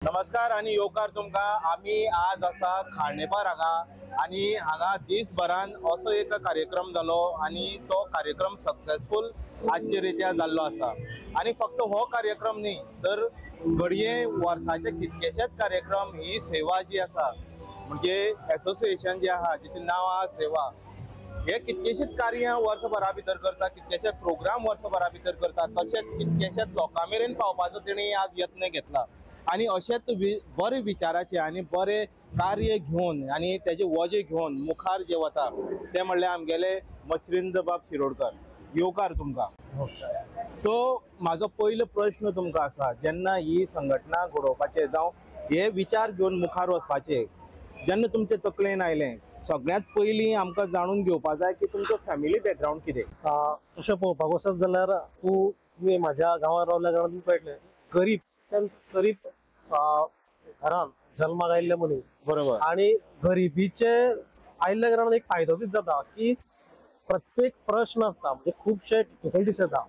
नमस्कार आणि येवकार तुमकां. आमी आज आसा खांडेपार हांगा आनी हांगा दिसभरान असो एक कार्यक्रम जालो आनी तो कार्यक्रम सक्सेसफूल आजचे रित्या जाल्लो आसा. आनी फक्त हो कार्यक्रम न्ही तर घडये वर्साचे कितकेशेच कार्यक्रम ही सेवा जी आसा म्हणजे एसोसिएशन जे आहा जेचें नांव आहा सेवा, हे कितकेशेच कार्य वर्सभरा भितर करता, कितकेशेच प्रोग्राम वर्सभरा भितर करता, तशेंच कितकेशेच लोकां मेरेन पावपाचो तेणी आज यत्न घेतला. आनी अशेंच बरे विचाराचे आनी बरे कार्य घेवन आनी तेजे वजें घेवन मुखार जे वता ते म्हणल्यार आमगेले मच्छिंद्र बाब शिरोडकर. येवकार तुमकां. सो म्हाजो पयलो प्रश्न तुमकां आसा, जेन्ना ही संघटना घडोवपाचे जावं हे विचार घेवन मुखार वचपाचे जेन्ना तुमचे तकलेन आयलें, सगळ्यांत पयलीं आमकां जाणून घेवपा जाय की तुमचो फॅमिली बॅकग्रावंड कितें. तशें पळोवपाक वचत जाल्यार तुवें म्हाज्या गांवांत रावल्या कारणान तुका कळटलें, गरीब गरीब घरान जल्माक आयिल्ले मनीस, बरोबर. आनी गरिबीचे आयिल्ल्या कारणान एक फायदो कितें जाता की प्रत्येक प्रश्न आसता म्हणजे खुबशे डिफिकल्टीज येता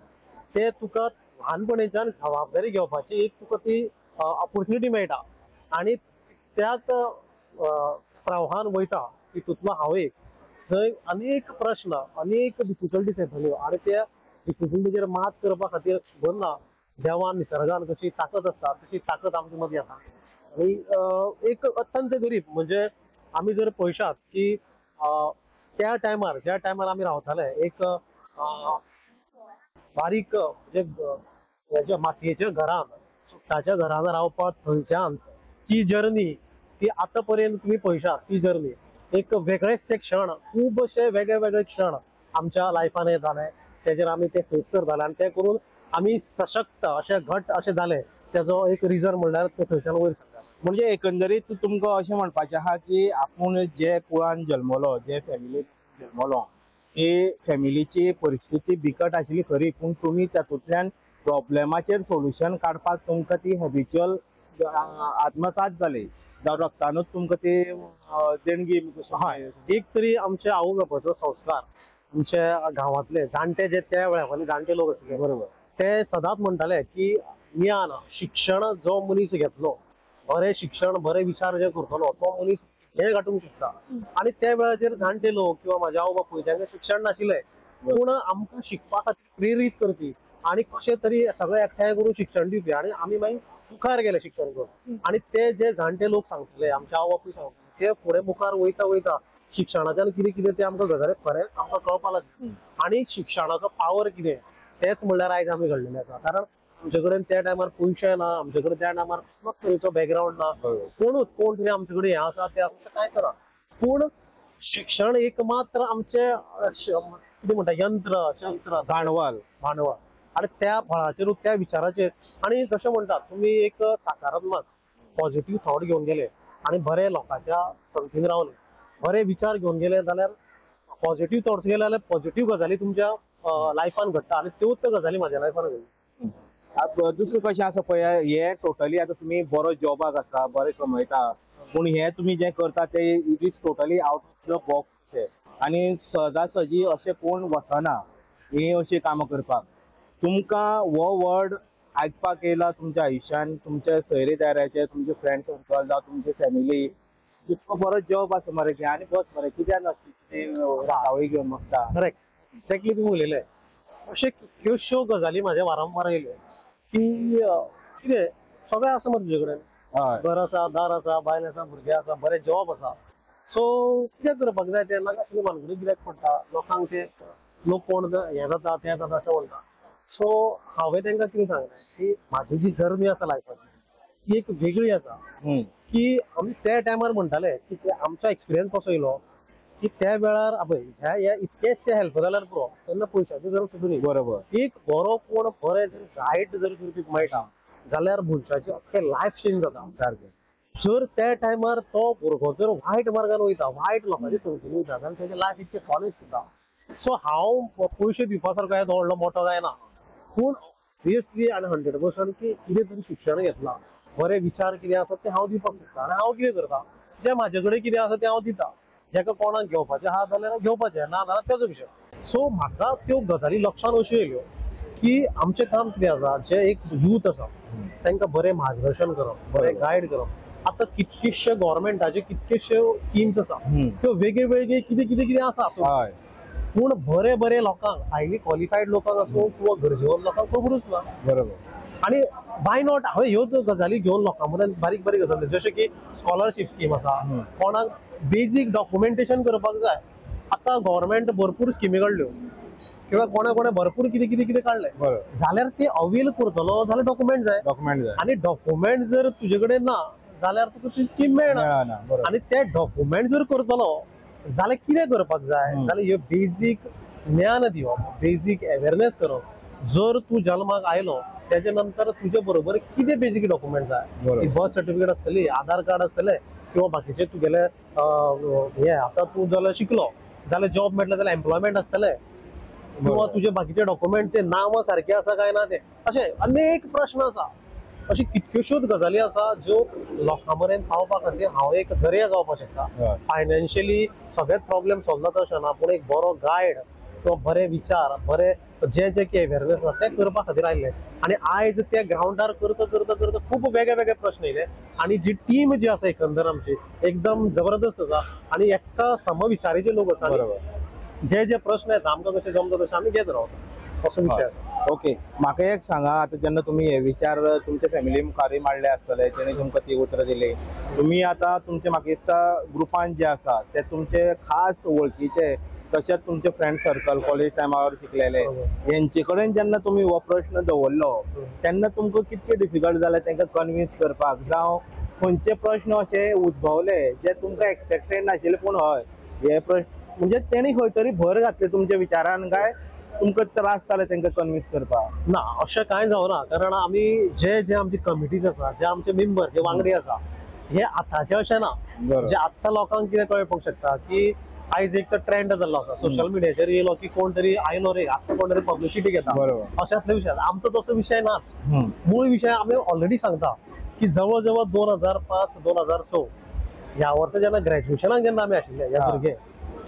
ते तुका ल्हानपणेच्यान जबाबदारी घेवपाची एक तुका ती ऑपोर्चुनिटी मेळटा आनी त्याच प्रवाहान वयता. तितूंतलो हांव एक थंय अनेक प्रश्न अनेक डिफिकल्टीज येताल्यो आनी त्या डिफिकल्टीचेर मात करपा खातीर खबर ना देवान निसर्गान कशी ताकद आसता तशी ताकद आमचे मदीं आसा. आनी एक अत्यंत गरीब म्हणजे आमी जर पळयशात की त्या टायमार ज्या टायमार आमी रावताले एक बारीक म्हणजे मातयेच्या घरान सुट्टाच्या घरान रावपाक थंयच्यान ती जर्नी ती आतां पर्यंत तुमी पळयशात ती जर्नी एक वेगळेच क्षण, खूब अशे वेगळे वेगळे क्षण आमच्या लायफान येताले तेजेर आमी ते फेस करताले आनी ते करून आमी सशक्त अशे घट अशे जाले. तेजो एक रिजन म्हणल्यार ते थंयच्यान वयर सरता. म्हणजे एकंदरीत तुमकां अशें म्हणपाचें आहा की आपूण जे कुळान जल्मलो, जे फॅमिलीत जल्मलो ती फॅमिलीची परिस्थिती बिकट आशिल्ली खरी, पूण तुमी तातूंतल्यान प्रॉब्लेमाचेर सोल्युशन काडपाक तुमकां ती हॅबिच्युअल आत्मसात जाली जावं रक्तानूच तुमकां ती देणगी. हय, एक तरी आमच्या आवय बापायचो संस्कार आमच्या गांवांतले जाणटे जे त्या वेळा वयले जाणटे लोक आशिल्ले, बरोबर, ते सदांच म्हणटाले की ज्ञान शिक्षण जो मनीस घेतलो, बरें शिक्षण बरे विचार जे करतलो तो मनीस हे गांठूंक शकता. आनी त्या वेळाचेर जाणटे लोक किंवा म्हाज्या आवय बापूय तांकां शिक्षण नाशिल्लें पूण आमकां शिकपा खातीर प्रेरीत करपी आनी कशें तरी सगळें एकठांय करून शिक्षण दिवपी आनी आमी मागीर मुखार गेले शिक्षण करून. आनी ते जे जाणटे लोक सांगतले आमचे आवय बापूय सांगतले ते फुडें मुखार वयता वयता शिक्षणाच्यान कितें कितें तें आमकां गजाली खरें आमकां कळपाक लागलें. आनी शिक्षणाचो पावर कितें तेच म्हणल्यार आयज आमी घडलेलें आसा. कारण आमचे कडेन त्या टायमार पयशे ना, आमचे कडेन त्या टायमार कसलोच तरेचो बॅकग्रावंड ना, कोणूच कोण तरी आमचे कडेन हें आसा तें आसा कांयच ना, पूण शिक्षण एक मात्र आमचें कितें म्हणटा यंत्र शस्त्र भांडवल भांडवल. आनी त्या फळाचेर त्या विचाराचेर आनी जशें म्हणटात तुमी एक सकारात्मक पॉझिटीव थॉट घेवन गेले आनी बरे लोकांच्या संगतीन रावले, बरे विचार घेवन गेले जाल्यार पॉझिटीव थॉट्स गेले जाल्यार पॉझिटीव गजाली तुमच्या लायफान घडटा आनी त्योच गजाली म्हाज्या लायफान घडली. दुसरें कशें आसा पळय, हे टोटली आतां तुमी बरो जॉबाक आसा, बरें कमयता, पूण हे तुमी जें करता ते it is totally out of the box अशें आनी सहजासहजी अशें कोण वचना हे अशीं कामां करपाक. तुमकां हो वर्ड आयकपाक येयला तुमच्या आयुश्यान, तुमच्या सोयरे दायऱ्याचे, तुमचे फ्रेंड सर्कल जावं तुमची फॅमिली, इतको बरो जॉब आसा मरे घे आनी बस मरे कित्याक रावळी घेवन बसता. करेक्ट, एक्झॅक्टली तुमी उलयले. अशे कितक्योश्यो गजाली म्हाज्या वारंवार येयल्यो की कितें सगळें आसा मरे तुजे कडेन, घर आसा, दार आसा, बायल आसा, भुरगे आसा, बरें जॉब आसा, सो कितें करपाक जाय तें नाका आशिल्लें भानगडीक कित्याक पडटा, लोकांक ते लोक कोण हें जाता तें जाता अशें म्हणटा. सो हांवें तांकां कितें सांगलें की म्हाजी जी जर्नी आसा लायफाची ती एक वेगळी आसा की आमी त्या टायमार म्हणटाले की आमचो एक्सपिरियन्स कसो येयलो की त्या वेळार पळय ह्या इतकेशे हेल्प जाल्यार पुरो, तेन्ना पयशाची गरज सुद्दां न्ही. बरोबर, एक बरो कोण बरें जर गायड जर करपी मेळटा जाल्यार मनशाचें अख्खें लायफ चेंज जाता. सारकें, जर त्या टायमार तो भुरगो जर वायट मार्गान वयता, वायट लोकांच्या संगतीन वयता जाल्यार तेजें लायफ इतकें कॉलेज जाता. सो हांव पयशे दिवपा सारको येदो व्हडलो मोटो जायना, पूण ऑब्वियसली आनी 100% की कितें तरी शिक्षण घेतलां, बरे विचार कितें आसा ते हांव दिवपाक शकता. आनी हांव कितें करता, जें म्हाजे कडेन कितें आसा तें हांव दिता, जेका कोणाक घेवपाचें आहा जाल्यार घेवपाचें, ना जाल्यार तेजो विशय. सो म्हाका त्यो गजाली लक्षान अश्यो येयल्यो की आमचें काम कितें आसा, जें एक यूथ आसा तांकां बरें मार्गदर्शन करप, बरें गायड करप. आतां कितकेशे गव्हर्मेंटाचे कितकेशे स्किम्स आसा, त्यो वेगळे वेगळे कितें कितें कितें आसा, पूण बरे बरे लोकांक, हायली क्वॉलिफायड लोकांक आसूं किंवा गरजेवंत लोकांक खबरूच ना. बरोबर. आनी बाय not हांवें ह्योच गजाली घेवन लोकां मदीं बारीक बारीक गजाली, जशें की स्कॉलरशीप स्कीम आसा, कोणाक बेजीक डॉक्युमेंटेशन करपाक जाय. आतां गव्हर्मेंट भरपूर स्किमी काडल्यो किंवा कोणा कोणा भरपूर कितें कितें कितें काडलें जाल्यार ते अवेल करतलो जाल्यार डॉक्युमेंट जाय, डॉक्युमेंट जाय. आनी डॉक्युमेंट जर तुजे कडेन ना जाल्यार तुका ती स्कीम मेळना. आनी ते डॉक्युमेंट जर करतलो जाल्यार कितें करपाक जाय जाल्यार ह्यो बेजीक ज्ञान दिवप, बेजीक अवेरनेस करप. जर तूं जल्माक आयलो तेजे नंतर तुजे बरोबर कितें बेजीक डॉक्युमेंट जाय, बर्थ सर्टिफिकेट आसतली, आधार कार्ड आसतलें, किंवा बाकीचे तुगेले हे आतां तूं जाल्यार शिकलो जाल्यार जॉब मेळटलो जाल्यार एम्प्लॉयमेंट आसतलें, किंवा तुजे बाकीचे डॉक्युमेंट ते नांव सारके आसा काय ना ते, अशे अनेक प्रश्न आसा. अशी कितक्योश्योच गजाली आसा ज्यो लोकां मेरेन पावपा खातीर हांव एक जरिया जावपाक शकता. फायनान्शियली सगळेच प्रॉब्लेम सॉल्व जाता अशें ना, पूण एक बरो गायड किंवा बरे विचार, बरे जे जे की अवेरनेस आसा ते करपा खातीर आयिल्ले. आनी आयज त्या ग्रावंडार करता करता करता खूब वेगळे वेगळे प्रश्न येयले आनी जी टीम जी आसा एकंदर आमची एकदम जबरदस्त आसा आनी एका समविचारीचे लोक आसा. जे जे प्रश्न येता आमकां कशें जमता तशें आमी घेत रावता, असो विशय आसा. ओके, म्हाका एक सांगा, आतां जेन्ना तुमी हे विचार तुमच्या फॅमिली मुखारूय मांडले आसतले, तेणी तुमकां ती उतरां दिली, तुमी आतां तुमचे म्हाका दिसता ग्रुपान जे आसा ते तुमचे खास वळखीचे, तशेंच तुमचे फ्रेंड सर्कल कॉलेज टायमार शिकलेले, हेंचे कडेन जेन्ना तुमी हो प्रश्न दवरलो तेन्ना तुमकां कितके डिफिकल्ट जालें तांकां कन्विन्स करपाक, जावं खंयचे प्रश्न अशे उद्भवले जे तुमकां एक्सपेक्टेड नाशिल्ले पूण हय हे प्रश्न म्हणजे तेणी खंय तरी भर घातले तुमच्या विचारान, काय तुमकां त्रास जाले तांकां कन्विन्स करपाक? ना, अशें कांय जावना, कारण आमी जे जे आमची कमिटीज आसा, जे आमचे मेंबर जे वांगडी आसा, हे आतांचे अशें ना. म्हणजे आतां लोकांक कितें कळपाक शकता की आयज एक तर ट्रेंड जाल्लो आसा सोशल मिडियाचेर येयलो की कोण तरी आयलो रे, आतां कोण तरी पब्लिसिटी घेता, अशेंतले विशय. आमचो तसो विशय नाच. मूळ विशय आमी ऑलरेडी सांगता की जवळ जवळ 2005 2006 ह्या वर्सा जेन्ना ग्रॅज्युएशनाक जेन्ना आमी आशिल्ले ह्या भुरगे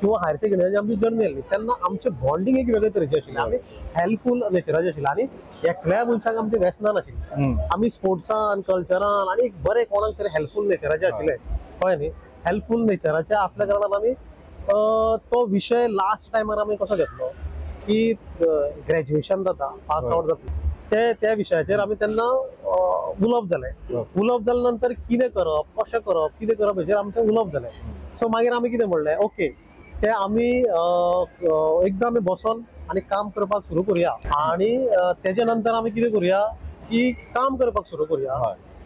किंवा हायर सेकंडरी आमची जर्नी आसली तेन्ना आमचें बॉन्डिंग एक वेगळे तरेचें आशिल्लें. आमी हेल्पफूल नेचराचे आशिल्ले आनी एकल्या मनशाक आमचें व्यसनान आशिल्लें. आमी स्पोर्ट्सान, कल्चरान आनी एक बरें कोणाक तरी हेल्पफूल नेचराचे आशिल्ले, कळ्ळें न्ही. हेल्पफूल नेचराचे आसल्या कारणान आमी तो विशय लास्ट टायमार आमी कसो घेतलो की ग्रॅज्युएशन जाता, पास आवट जाता, ते त्या विशयाचेर आमी तेन्ना उलोवप जालें. उलोवप जाल्या नंतर कितें करप, कशें करप, कितें करप हेचेर आमचें उलोवप जालें. सो मागीर आमी कितें म्हणलें, ओके ते आमी एकदां आमी बसोन आनी काम करपाक सुरू करुया आनी तेजे नंतर आमी कितें करुया की काम करपाक सुरू करुया.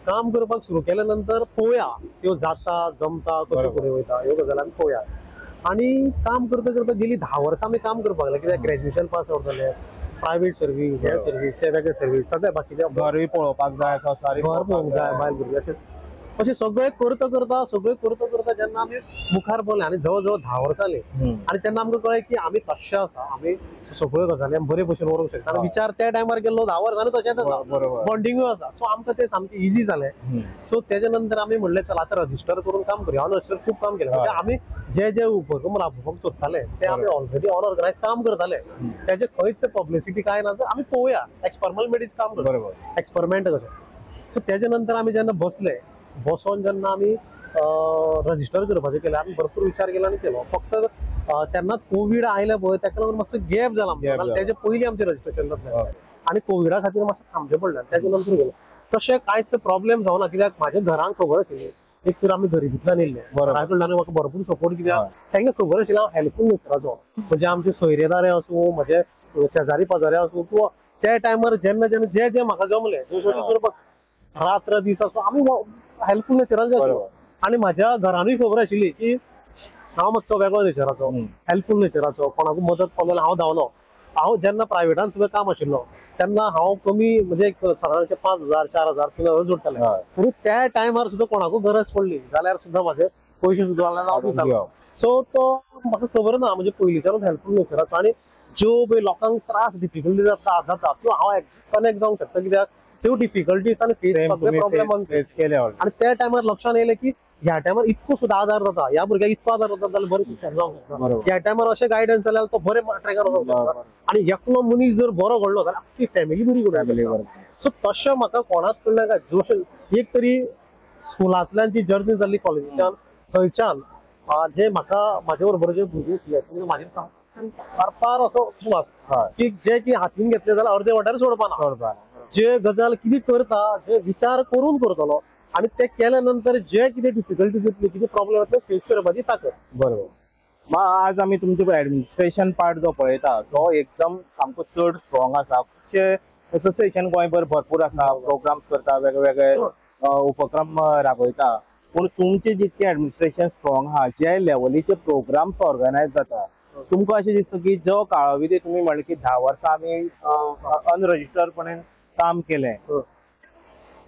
काम करपाक सुरू केल्या नंतर पळोवया त्यो जाता, जमता, कशें फुडें वयता ह्यो गजाली आमी पळोवया. आनी काम करता करता गेली 10 वर्सां आमी काम करपाक लागले, कित्याक ग्रॅज्युएशन पास आवट जालें, प्रायवेट सर्वीस, हे सर्वीस, ते वेगळे सर्वीस, सगळे बाकीचे घरूय पळोवपाक जाय, संवसारीक घर पळोवंक जाय, बायल भुरगीं, अशें अशें सगळें करता करता सगळें करता करता जेन्ना आमी मुखार पावले आनी जवळ जवळ 10 वर्सां जालीं आनी तेन्ना आमकां कळ्ळें की आमी तशें आसा, आमी सगळ्यो गजाली आमी बरे भशेन व्हरूंक शकता. आनी विचार त्या टायमार केल्लो 10 वर्सांनी तशेंच आसा, बॉन्डिंगूय आसा, सो आमकां तें सामकें इजी जालें. सो तेजे नंतर आमी म्हणलें चल आतां रजिस्टर करून काम करुया. हांवें रजिस्टर खूब काम केलें, म्हणजे आमी जे जे उपक्रम राबोवपाक सोदताले ते आमी ऑलरेडी अनऑर्गनायज काम करताले, तेजे खंयच पब्लिसिटी कांय ना, आमी पळोवया एक्सपेरिमेंट बेजीस काम करता, एक्सपेरिमेंट कशें. सो तेजे नंतर आमी जेन्ना बसले, बसोन जेन्ना आमी रजिस्टर करपाचें केलें, आमी भरपूर विचार केलो आनी केलो. फक्त तेन्नाच कोवीड आयले पळय ताका लागून मातसो गॅप जाला आमचो, तेजे पयलीं आमचें रजिस्ट्रेशन जातलें आनी कोविडा खातीर मातशें थांबचें पडलें, तेजे नंतर गेलें. तशें कांयच प्रॉब्लेम जावना, कित्याक म्हाज्या घरांक खबर आशिल्ली, एक तर आमी गरिबींतल्यान येयल्ले, घरा कडल्यान म्हाका भरपूर सपोर्ट, कित्याक तांकां खबर आशिल्लें हांव हेल्पफूल नेचराचो, म्हणजे आमचे सोयरेदारे आसूं, म्हजे शेजारी पाजारे आसूं, किंवा त्या टायमार जेन्ना जेन्ना जे जे म्हाका जमलें करपाक रात्र दीस आसूं आमी हेल्पफूल नेचराचे आशिल्लो. आनी म्हाज्या घरानूय खबर आशिल्ली की हांव मातसो वेगळो नेचराचो, हेल्पफूल नेचराचो, कोणाकूय मदत पडलो हांव धांवलो. हांव जेन्ना प्रायवेटान सुद्दां काम आशिल्लो तेन्ना हांव कमी म्हणजे एक सादारणशे 5,000 4,000 3,000 जोडटाले, पूण त्या टायमार सुद्दां कोणाकूय गरज पडली जाल्यार सुद्दां म्हाजे पयशे सुद्दां जाल्यार हांव दितालो. सो तो म्हाका खबर ना, म्हणजे पयलींच्यानूच हेल्पफूल नेचराचो आनी ज्यो पळय लोकांक त्रास डिफिकल्टी जाता जाता त्यो हांव कनेक्ट जावंक शकता, कित्याक त्यो डिफिकल्टीज आनी फेस सगळे प्रॉब्लेम फेस केले. आनी त्या टायमार लक्षांत येयलें की ह्या टायमार इतको सुद्दां आदार जाता, ह्या भुरग्याक इतको आदार जाता जाल्यार बरें शिक्षण जावंक शकता, ह्या टायमार अशें गायडन्स जाल्यार तो बरें ट्रॅकार वचोंक शकता आनी एकलो मनीस जर बरो घडलो जाल्यार आख्खी फॅमिली बरी घडूंक शकता. सो तशें म्हाका कोणाच कडल्यान काय जोश एक तरी स्कुलांतल्यान जी जर्नी जाल्ली कॉलेजीच्यान थंयच्यान जे म्हाका म्हाजे बरोबर जे भुरगे आशिल्ले ते म्हाजेर फार फार असो विश्वास की जे की हातीन घेतले जाल्यार अर्दे वाट्यार सोडपाना, जे गजाल कितें करता जे विचार करून करतलो आनी ते केल्या नंतर जे कितें डिफिकल्टीज येतली कितें प्रॉब्लेम येतले फेस करपाची ताकद. बरोबर. आज आमी तुमचे एडमिनिस्ट्रेशन पार्ट जो पळयता तो एकदम सामको चड स्ट्रॉंग आसा. खुबशे एसोसिएशन गोंयभर भरपूर आसा, प्रोग्राम्स करता, वेगवेगळे उपक्रम राबयता, पूण तुमचे जितके एडमिनिस्ट्रेशन स्ट्रॉंग आहा, जे लेवलीचे प्रोग्राम्स ऑर्गनायज जाता, तुमकां अशें दिसता की जो काळाविधी तुमी म्हणलें की 10 वर्सां आमी अनरजिस्टर्डपणान काम केलें,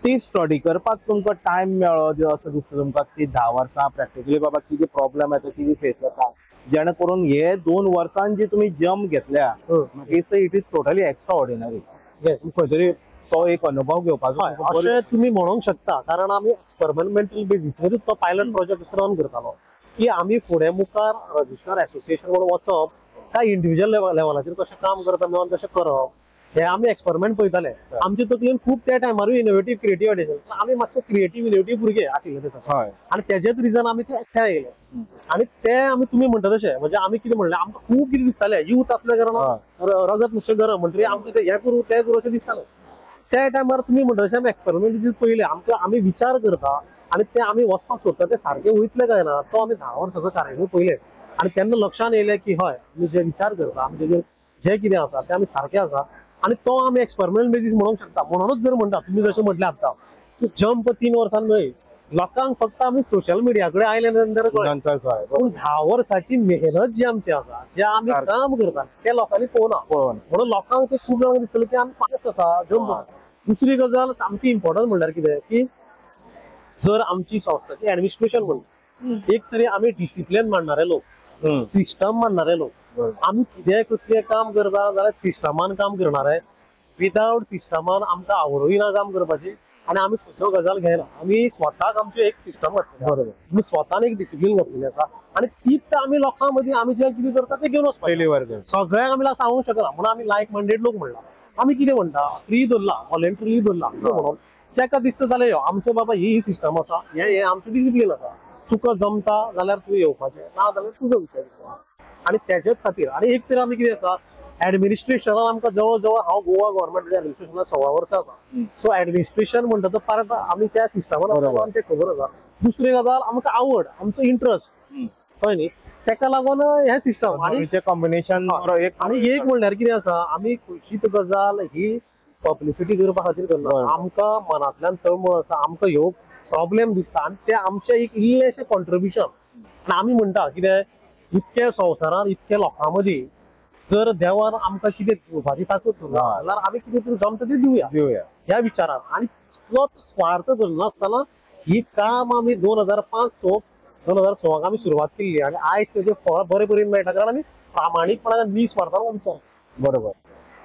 ती स्टडी करपाक तुमकां टायम मेळ्ळो असो दिसता तुमकां ती 10 वर्सां प्रॅक्टिकली बाबा कितें प्रॉब्लम येता, कितें फेस जाता, जेणे करून हे 2 वर्सां जी तुमी जम्प घेतल्या म्हाका it is totally extraordinary. खंय तरी तो एक अनुभव घेवपाचो अशें तुमी म्हणूंक शकता, कारण आमी एक्सपेरिमेंटल बेजीसवरूच तो पायलट प्रोजेक्ट रन करतालो की आमी फुडें मुखार रजिस्टर एसोसिएशन म्हणून वचप काय इंडिविज्युअल लेवलाचेर कशें काम करता मेळोन कशें करप हे आमी एक्सपेरिमेंट पळयताले. आमचे तकलेन खूब त्या टायमारूय इनोवेटीव क्रिएटीव आयडिया, आमी मातशे क्रिएटीव इनोवेटीव भुरगे आशिल्ले ते आनी तेजेच रिजन आमी ते एकठांय येयले आनी ते आमी तुमी म्हणटा तशें म्हणजे आमी कितें म्हणलें आमकां खूब कितें दिसतालें, यूथ आसल्या कारणान रगत मातशें गरम म्हणटकीर आमकां ते हें करूं तें करूं अशें दिसतालें. त्या टायमार तुमी म्हणटा तशें आमी एक्सपेरिमेंट पयले आमकां आमी विचार करता आनी ते आमी वचपाक सोदता ते सारके वयतले काय ना तो आमी 10 वर्साचो कार्यक्रम पयले आनी तेन्ना लक्षान येयलें की हय आमी जे विचार करता आमचे जे कितें आसा ते आमी सारके आसा आनी तो आमी एक्सपेरिमेंट बेजीस म्हणूंक शकता. म्हणूनच जर म्हणटा तुमी जशें म्हटलें आतां की जंप 3 वर्सां न्हय, लोकांक फक्त आमी सोशल मिडिया कडेन आयले नंतर कळ्ळें, पूण 10 वर्साची मेहनत जी आमची आसा जे आमी काम करता ते लोकांनी पळोवना, म्हणून लोकांक ते खूब जाणांक दिसतलें की आमी पास आसा जंप. दुसरी गजाल सामकी इम्पॉर्टंट म्हणल्यार कितें की जर आमची संस्थाची एडमिनिस्ट्रेशन म्हणटा एक तरी आमी डिसिप्लीन मांडणारे लोक, सिस्टम मांडणारे लोक, आमी कितें कसलें काम करता जाल्यार सिस्टमान काम करणारे, विदावट सिस्टमान आमकां आवडूय ना काम करपाची आनी आमी खंयच्यो गजाल घेयना, आमी स्वताक आमचें एक सिस्टम घातलेलें, आमी स्वतान एक डिसिप्लीन घातलेली आसा आनी तीच आमी लोकां मदीं आमी जें कितें करता तें घेवन वचपाचें. सगळ्यांक आमी सांगूंक शकना म्हणून आमी लायक मायंडेड लोक म्हणला. आमी कितें म्हणटा फ्री धरला, व्हॉलेंटरी धरला म्हणून ताका दिसता जाल्यार यो आमचें बाबा ही सिस्टम आसा, हें आमचें डिसिप्लीन आसा, तुका जमता जाल्यार तुवें येवपाचें, ना जाल्यार तुजो विचार आनी तेजेच खातीर. आनी एक तर आमी कितें आसा एडमिनिस्ट्रेशनान आमकां जवळ जवळ हांव गोवा गव्हर्मेंट एडमिनिस्ट्रेशनान 16 वर्सां आसा, सो एडमिनिस्ट्रेशन म्हणटा तो पार्ट आमी त्या सिस्टमान आसा तें खबर आसा. दुसरी गजाल आमकां आवड, आमचो इंट्रस्ट कळ्ळें न्ही, तेका लागून हें सिस्टम आनी कॉम्बिनेशन. आनी एक म्हणल्यार कितें आसा आमी खंयचीच गजाल ही पब्लिसिटी करपा खातीर करना, आमकां मनांतल्यान तळमळ आसा, आमकां ह्यो प्रॉब्लेम दिसता आनी ते आमचें एक इल्लेशें कॉन्ट्रिब्युशन. आनी आमी म्हणटा कितें इतक्या संवसारांत इतक्या लोकां मदीं जर देवान आमकां कितें दिवपाची ताकद दिल्या जाल्यार आमी कितें तरी जमता तें दिवया ह्या विचारान आनी तितलोच स्वार्थ धरनासतना ही काम आमी 2005 2006 आमी सुरवात केल्ली आनी आयज तेजें फळ बरे तरेन मेळटा कारण आमी प्रामाणीकपणान निस्वार्थान विचार. बरोबर.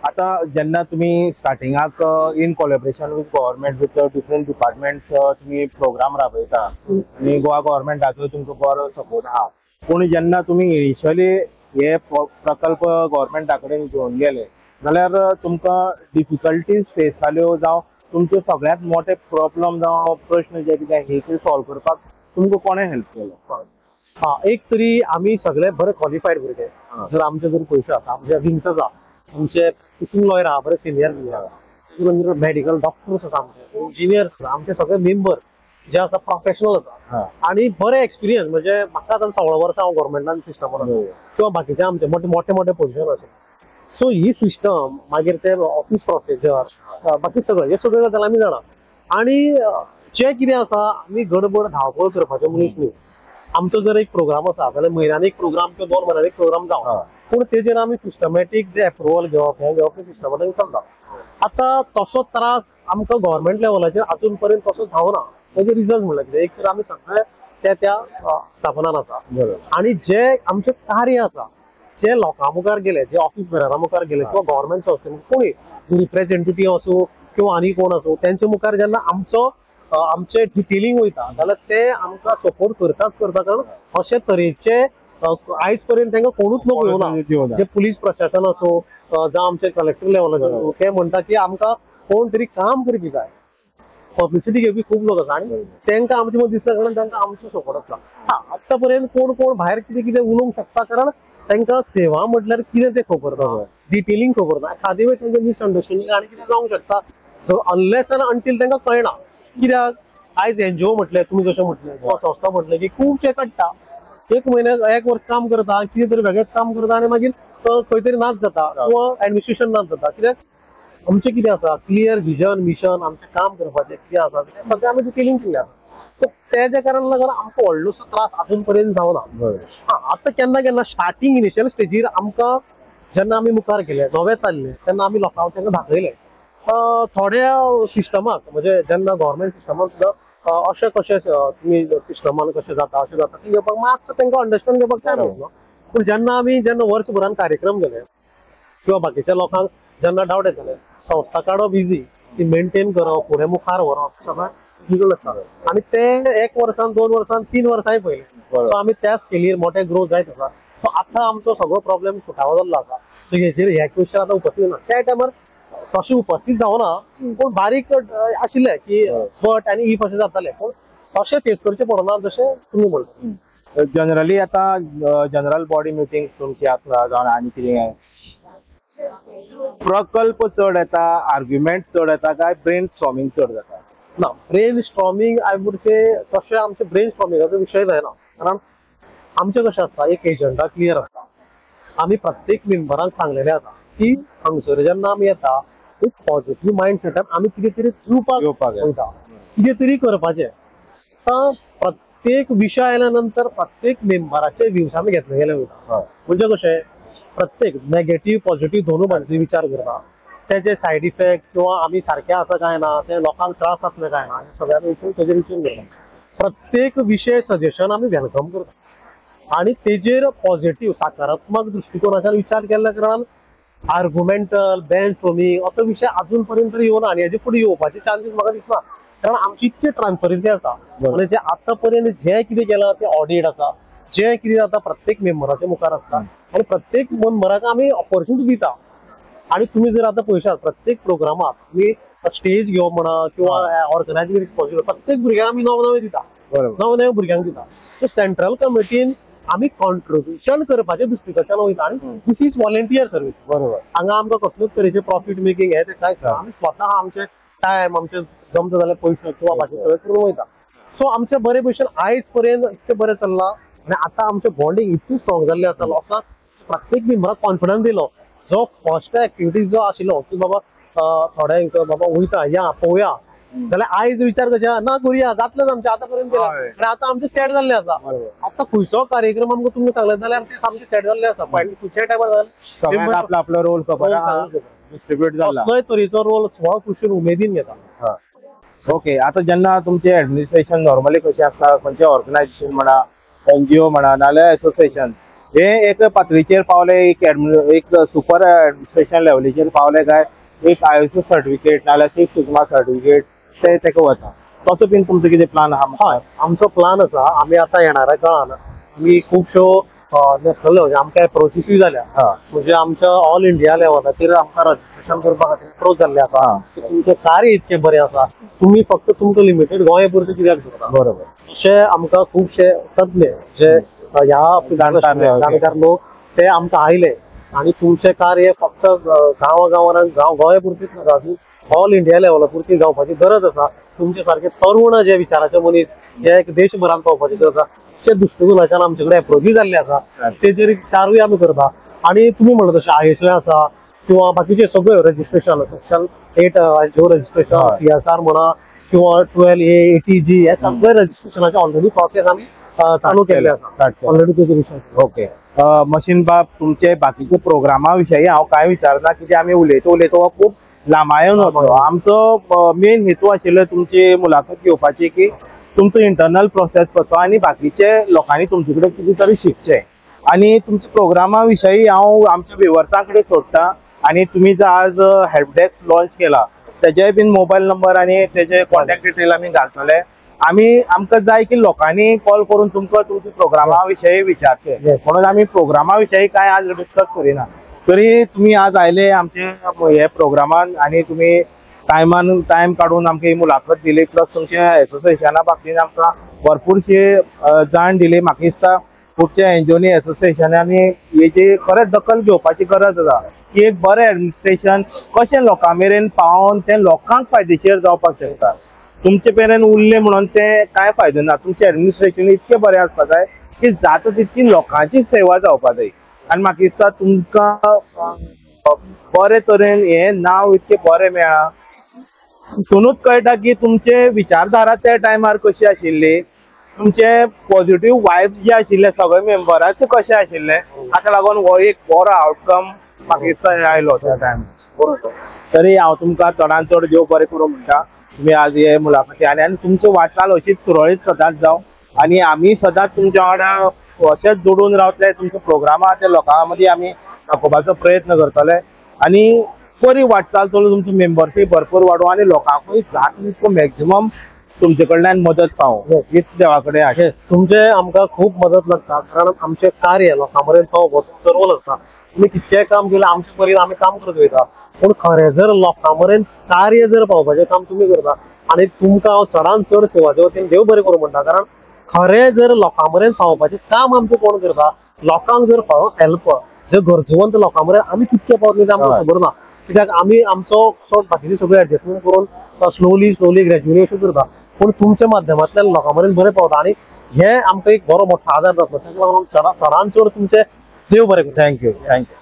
आतां जेन्ना तुमी स्टार्टिंगाक in collaboration with government with different departments तुमी प्रोग्राम राबयता आनी गोवा गव्हर्मेंटाचो तुमकां बरो सपोर्ट आहा, पूण जेन्ना तुमी इनिशियली हे प्रकल्प गव्हर्मेंटा कडेन घेवन गेले जाल्यार तुमकां डिफिकल्टीज फेस जाल्यो जावं तुमचे सगळ्यांत मोठे प्रॉब्लम जावं प्रश्न जे कितें हे ते सॉल्व करपाक तुमकां कोणें हेल्प केलो? हा, एक तरी आमी सगळे बरे क्वॉलिफायड भुरगे, जर आमचे जर पयशे आसा, आमचे विंग्स आसा, आमचे टिचिंग लॉयर आहा, बरे सिनियर आहा, मेडिकल डॉक्टर्स आसा, आमचे इंजिनियर्स आसा, आमचे सगळे मेंबर जे आसा प्रोफेशनल आसा आनी बरे एक्सपिरियन्स. म्हणजे म्हाका आतां 16 वर्सां हांव गव्हर्मेंटान सिस्टमान आसा किंवा बाकीचे आमचे मोठे मोठे मोठे पोजिशन आसा. सो ही सिस्टम मागीर ते ऑफिस प्रोसिजर बाकी सगळें हे सगळें गजाल आमी जाणा आनी जे कितें आसा आमी गडबड धांवपळ करपाचे मनीस न्ही. आमचो जर एक प्रोग्राम आसा जाल्यार म्हयन्यान एक प्रोग्राम किंवा 2 म्हयन्यान एक प्रोग्राम जावं, पूण तेजेर आमी सिस्टमॅटीक जे एप्रुवल घेवप हें घेवप तें सिस्टमॅटीक चलता. आतां तसो त्रास आमकां गव्हर्मेंट लेवलाचेर आजून पर्यंत तसो जावना. तेजे रिजन म्हणल्यार कितें, एक तर आमी सगळे त्या त्या स्थापनान आसा आनी जे आमचें कार्य आसा जे लोकां मुखार गेले, जे ऑफिस बेररा मुखार गेले किंवा गव्हर्मेंट संस्थेन कोणूय रिप्रेझेंटेटीव आसूं किंवा आनी कोण आसूं तेंच्या मुखार जेन्ना आमचो आमचे डिटेलिंग वयता जाल्यार ते आमकां सपोर्ट करताच करता, कारण अशे तरेचे आयज पर्यंत तांकां कोणूच लोक येवना. जे पुलीस प्रशासन असो जावं आमचे कलेक्टर लेवलाचेर ते म्हणटा की आमकां कोण तरी काम करपी जाय, पब्लिसिटी घेवपी खूब लोक आसा आनी तांकां आमचे मदीं दिसता, कारण तांकां आमचो सपोर्ट आसता. आतां पर्यंत कोण कोण भायर कितें कितें उलोवंक शकता, कारण तांकां सेवा म्हटल्यार कितें तें खबर ना, डिटेलिंग खबर ना, एखादे वेळ तांकां मिसअंडरस्टँडींग आनी कितें जावंक शकता. सो अनलेस आनी अंटील तांकां कळना, कित्याक आयज एनजीओ म्हटलें तुमी जशें म्हटलें किंवा संस्था म्हटलें की खुबशे काडटा, एक म्हयन्याक एक वर्स काम करता, कितें तरी वेगळेंच काम करता आनी मागीर खंय तरी नाच जाता किंवा एडमिनिस्ट्रेशन नाच जाता. कित्याक आमचें कितें आसा क्लियर विजन मिशन, आमचें काम करपाचें कितें आसा तें सगळें आमी डिटेलिंग केल्लें आसा. सो तेज्या कारण लागून आमकां व्हडलोसो त्रास आजून पर्यंत जावना. आतां केन्ना केन्ना स्टार्टींग इनिशियल स्टेजीर आमकां जेन्ना आमी मुखार गेले नवे चल्ले तेन्ना आमी लोकांक तांकां दाखयलें थोड्या सिस्टमाक, म्हणजे जेन्ना गव्हर्मेंट सिस्टमाक सुद्दां अशें कशें तुमी सिस्टमान कशें जाता अशें जाता तें घेवपाक मातसो तांकां अंडरस्टँड घेवपाक टायम लागलो. पूण जेन्ना आमी जेन्ना वर्सभरान कार्यक्रम केले किंवा बाकीच्या लोकांक जेन्ना डावट येताले, संस्था काडप इजी, ती मेंटेन करप, फुडें मुखार व्हरप सगळें डिफिकल्ट आसता आनी ते एक वर्सान 2 वर्सान 3 वर्सांय पयलें. सो आमी त्या स्केलीर मोठे ग्रोथ जायत आसा. सो आतां आमचो सगळो प्रॉब्लेम सुटावो जाल्लो आसा. सो हेजेर हे क्वेश्चन आतां उपस्थीत ना, त्या टायमार तशें उपस्थीत जावना, पूण बारीक आशिल्लें की बट आनी if अशें जातालें, पूण तशें फेस करचें पडना जशें तुमी म्हणलें. जनरली आतां जनरल बॉडी मिटींग तुमची आसता जावं आनी कितें प्रकल्प चड येता, आर्ग्युमेंट चड येता काय ब्रेन स्टॉर्मिंग चड जाता? ना, brain storming I would say तशें आमचें ब्रेन स्टॉर्मिंगाचो विशय जायना, कारण आमचें कशें आसता एक एजंडा क्लियर आसता. आमी प्रत्येक मेंबरांक सांगलेलें आसा की हांगसर जेन्ना आमी येता एक पॉझिटिव्ह मायंड सेटान आमी कितें तरी दिवपाक वयता, कितें तरी करपाचें. आतां प्रत्येक विशय आयल्या नंतर प्रत्येक मेंबराचे व्यूज आमी घेतले गेले वयता. म्हणजे कशें प्रत्येक नेगेटीव पॉझिटिव्ह दोनूय बाजूनी विचार करता, तेजे सायड इफेक्ट किंवा आमी सारके आसा काय ना, ते लोकांक त्रास जातले काय ना, सगळ्या विशय तेजेर विचार करता. प्रत्येक विशय सजेशन आमी welcome करता आनी तेजेर पॉझिटिव्ह सकारात्मक दृश्टिकोनाच्यान विचार केल्ल्या कारणान आर्ग्युमेंटल ब्रेन स्टॉर्मिंग असो विशय अजून पर्यंत तरी येवना आनी हेजे फुडें येवपाचे चान्सीस म्हाका दिसना, कारण आमची इतकी ट्रान्सपरन्सी आसा आनी जे आतां पर्यंत जें कितें केलां तें ऑडिट आसा, जें कितें जाता प्रत्येक मेंबराच्या मुखार आसता आनी प्रत्येक मेंबराक आमी ऑपॉर्च्युनिटी दिता. आनी तुमी जर आतां पळयशात प्रत्येक प्रोग्रामाक तुमी स्टेज घेवप म्हणा किंवा ऑर्गनायझिंग रिस्पॉन्सिबिलिटी प्रत्येक भुरग्यांक आमी नव नवे दिता, नव नवे भुरग्यांक दिता. सो सेंट्रल कमिटीन आमी कॉन्ट्रिब्युशन करपाच्या दृश्टिकोनाच्यान वयता आनी this is volunteer service. बरोबर, हांगा आमकां कसलेच तरेचे प्रॉफीट मेकिंग हें तें कांयच ना, आमी स्वता आमचे टायम आमचे जमता जाल्यार पयशे किंवा बाकी सगळें करून वयता. सो आमचें बरे भशेन आयज पर्यंत इतकें बरें चल्लां आनी आतां आमचें बॉन्डिंग इतकी स्ट्रॉंग जाल्लें आसा, लोकांक प्रत्येक मेंबराक कॉन्फिडन्स दिलो. जो फर्स्ट एक्टिविटी जो आशिल्लो की बाबा थोड्यांक बाबा वयता या पळोवया, जाल्यार आयज विचार कशें ना करुया जातलेंच आमचें आतां पर्यंत केलां आनी आतां आमचें सेट जाल्लें आसा. आतां खंयचो कार्यक्रम आमकां तुमी सांगलें जाल्यार तें सामकें सेट जाल्लें आसा. खंयच्याय टायमार आपलो आपलो रोल खबर डिस्ट्रिब्यूट जाला, कसलोय तरेचो रोल स्व खुशीन उमेदीन घेता. ओके, आतां जेन्ना तुमचें एडमिनिस्ट्रेशन नॉर्मली कशें आसता, खंयचें ऑर्गनायजेशन म्हणा, एनजीओ म्हणा नाजाल्यार एसोसिएशन, हे एक पातळीचेर पावले, एक सुपर एडमिनिस्ट्रेशन लेवलीचेर पावले काय एक ISO certificate नाजाल्यार सिक्स सिग्मा सर्टिफिकेट ते तेका वता, तसो बीन तुमचो कितें प्लान आहा? हय, आमचो प्लान आसा. आमी आतां येणाऱ्या काळान आमी खुबश्यो नॅशनल लेवल आमकां एप्रोचीसूय जाल्या, म्हणजे आमच्या ऑल इंडिया लेवलाचेर आमकां रजिस्ट्रेशन करपा खातीर एप्रोच जाल्ले आसा. तुमचें कार्य इतकें बरें आसा, तुमी फक्त तुमकां लिमिटेड गोंय पुरतें कित्याक दवरता. बरोबर, अशे आमकां खुबशे तज्ञ जे ह्या जाणकार लोक ते आमकां आयले आनी तुमचें कार्य फक्त गांवा गांवान गोंय पुरतीच नाका, ऑल इंडिया लेवला पुरती जावपाची गरज आसा. तुमचे सारके तरुण जे विचाराचे मनीस जे एक देशभरान पावपाची गरज आसा, त्या दृश्टिकोनाच्यान आमचे कडेन एप्रोचूय जाल्ले आसा, तेजेर विचारूय आमी करता. आनी तुमी म्हणटा तशें ISO आसा किंवा बाकीचे सगळे registration section 8 ISO registration, CSR म्हणा किंवा 12A 80G हे सगळे रजिस्ट्रेशनाचे ऑलरेडी प्रोसेस आमी चालू केल्ले आसा ऑलरेडी तेजे विशय. ओके, मशीन बाब तुमचे बाकीचे प्रोग्रामा विशयी हांव कांय विचारना, कित्याक आमी उलयता उलयता हो खूब लांबायन वतलो. आमचो मेन हेतू आशिल्लो तुमची मुलाखत घेवपाची की तुमचो इंटरनल प्रोसेस कसो आनी बाकीचे लोकांनी तुमचे कडेन कितें तरी शिकचें. आनी तुमच्या प्रोग्रामा विशयी हांव आमच्या व्युवर्सां कडेन सोडटा आनी तुमी जो आज हेल्प डेस्क लॉन्च केला तेजेय बीन मोबायल नंबर आनी तेजे कॉन्टॅक्ट डिटेल आमी घालतले. आमी आमकां जाय की लोकांनी कॉल करून तुमकां तुमच्या प्रोग्रामा विशयी विचारचे, म्हणून आमी प्रोग्रामा विशयी कांय आज डिस्कस करिना. तरी तुमी आज आयले आमचे हे प्रोग्रामान आनी तुमी टायमान टायम काडून आमकां ही मुलाखत दिली, प्लस तुमच्या एसोसिएशना बाबतीन आमकां भरपूरशी जाण दिली. म्हाका दिसता खुबशे एनजीओनी एसोसिएशनांनी हेजी खरेंच दखल घेवपाची गरज आसा की एक बरें एडमिनिस्ट्रेशन कशें लोकां मेरेन पावोवन तें लोकांक फायदेशीर जावपाक शकता. तुमचे मेरेन उरलें म्हणून तें कांय फायदो ना, तुमचें एडमिनिस्ट्रेशन इतकें बरें आसपा जाय की जाता तितकी लोकांची सेवा जावपा जाय. आनी म्हाका दिसता तुमकां बरे तरेन हें नांव इतकें बरें मेळ्ळां, तितूनच कळटा की तुमचे विचारधारा त्या टायमार कशी आशिल्ली, तुमचे पॉझिटिव्ह वायब्स जे आशिल्ले सगळे मेंबराचे कशे आशिल्ले, हाका लागून हो एक बरो आवटकम म्हाका दिसता आयलो त्या टायमार. तरी हांव तुमकां चडान चड देव बरें करूं म्हणटा, तुमी आज हे मुलाखती आनी आनी तुमची वाटचाल अशीच सुरळीत सदांच जावं आनी आमी सदांच तुमच्या वांगडा अशेंच जोडून रावतले. तुमचे प्रोग्राम आहा ते लोकां मदीं आमी दाखोवपाचो प्रयत्न करतले आनी बरी वाटचाल चलून तुमची मेंबरशीप भरपूर वाडूं आनी लोकांकूय जाता तितको मॅक्झिमम तुमचे कडल्यान मदत पावूं हीच देवा कडेन आशा. तुमचे आमकां खूब मदत लागता, कारण आमचें कार्य लोकां मेरेन पावोवपाचो तुमचो रोल आसता. तुमी कितकेंय काम केलें आमचे परीन आमी काम करत वयता, पूण खरें जर लोकां मेरेन कार्य जर पावोवपाचें काम तुमी करता आनी तुमकां हांव चडान चड सेवाचे वतीन देव बरें करूं म्हणटा. कारण खरें जर लोकां मेरेन पावोवपाचें काम आमचें कोण करता, लोकांक जर खरो हेल्प जे गरजेवंत लोकां मेरेन आमी कितके पावतले तें आमकां खबर ना, कित्याक आमी आमचो बाकीचे सगळे एडजस्टमेंट करून स्लोली स्लोली ग्रॅज्युअली अशें करता, पूण तुमच्या माध्यमांतल्यान लोकां मेरेन बरें पावता आनी हे आमकां एक बरो मोठो आदार जातलो. ताका लागून चडान चड तुमचें देव बरें करूं. Thank you, thank you.